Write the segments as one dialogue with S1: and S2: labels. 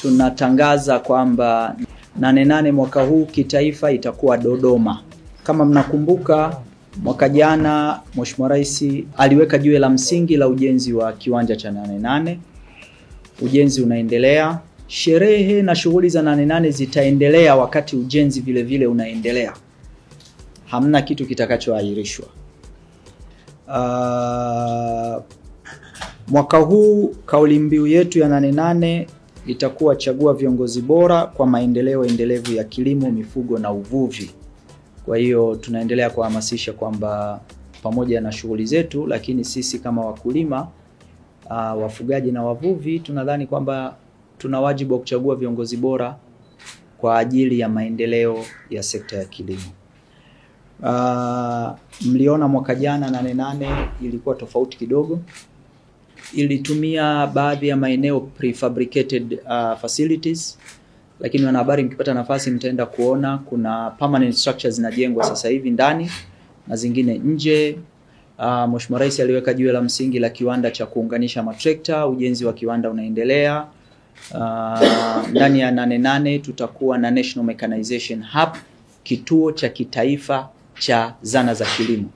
S1: Tunatangaza kwamba 88 mwaka huu kitaifa itakuwa Dodoma. Kama mnakumbuka mwaka jana Mheshimiwa Rais aliweka jiwe la msingi la ujenzi wa kiwanja cha 88. Ujenzi unaendelea. Sherehe na shughuli za 88 zitaendelea wakati ujenzi vile vile unaendelea. Hamna kitu kitakachoahirishwa. Mwaka huu kauli mbiu yetu ya 88 itakuwa chagua viongozi bora kwa maendeleo endelevu ya kilimo, mifugo na uvuvi. Kwa hiyo tunaendelea kuhamasisha kwamba pamoja na shughuli zetu, lakini sisi kama wakulima, wafugaji na wavuvi tunadhani kwamba tuna wajibu wa kuchagua viongozi bora kwa ajili ya maendeleo ya sekta ya kilimo. Mliona mwaka jana 88 ilikuwa tofauti kidogo. Ilitumia baadhi ya maeneo prefabricated facilities, lakini wanahabari mkipata nafasi mtaenda kuona kuna permanent structures zinajengwa sasa hivi ndani na zingine nje. Mheshimiwa Rais aliweka jiwe la msingi la kiwanda cha kuunganisha matrekta, ujenzi wa kiwanda unaendelea. Ndani ya 88 tutakuwa na National Mechanization Hub, kituo cha kitaifa cha zana za kilimo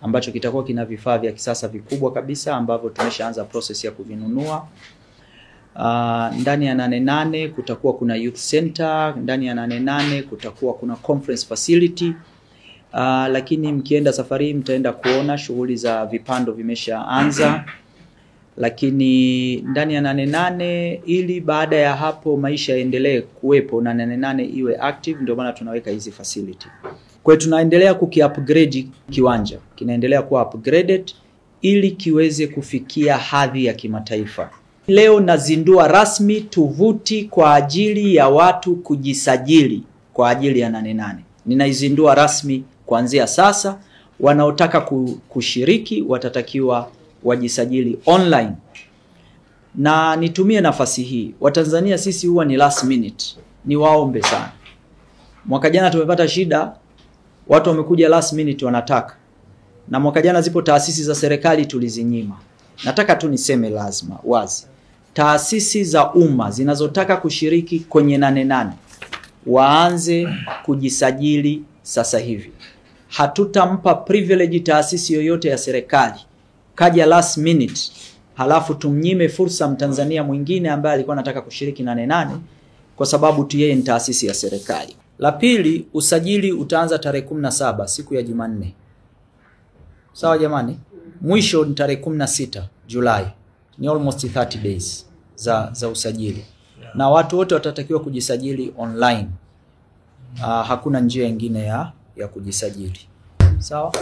S1: ambacho kitakuwa kina vifaa vya kisasa vikubwa kabisa ambavyo tumeshaanza process ya kuvinunua. Ndani ya 88 kutakuwa kuna youth center, ndani ya 88 kutakuwa kuna conference facility. Lakini mkienda safari mtaenda kuona shughuli za vipando vimeshaanza. Lakini ndani ya 88 ili baada ya hapo maisha yaendelee kuwepo na 88 iwe active, ndio maana tunaweka hizi facility. Kwa hiyo tunaendelea kuki-upgrade kiwanja, kinaendelea kuwa upgraded ili kiweze kufikia hadhi ya kimataifa. Leo nazindua rasmi tovuti kwa ajili ya watu kujisajili kwa ajili ya 88. Ninaizindua rasmi kuanzia sasa. Wanaotaka kushiriki watatakiwa wajisajili online. Na nitumie nafasi hii, Watanzania sisi huwa ni last minute, niwaombe sana. Mwaka jana tumepata shida, watu wamekuja last minute wanataka. Na mwaka jana zipo taasisi za serikali tulizinyima. Nataka tu niseme lazima wazi, taasisi za umma zinazotaka kushiriki kwenye 88 waanze kujisajili sasa hivi. Hatutampa privilege taasisi yoyote ya serikali kaja last minute halafu tumnyime fursa Mtanzania mwingine ambaye alikuwa anataka kushiriki 88 kwa sababu tu yeye ni taasisi ya serikali. La pili, usajili utaanza tarehe 17 siku ya Jumanne. Sawa jamani? Mwisho ni tarehe 16 Julai. Ni almost 30 days za usajili. Na watu wote watatakiwa kujisajili online. Hakuna njia nyingine ya kujisajili. Sawa?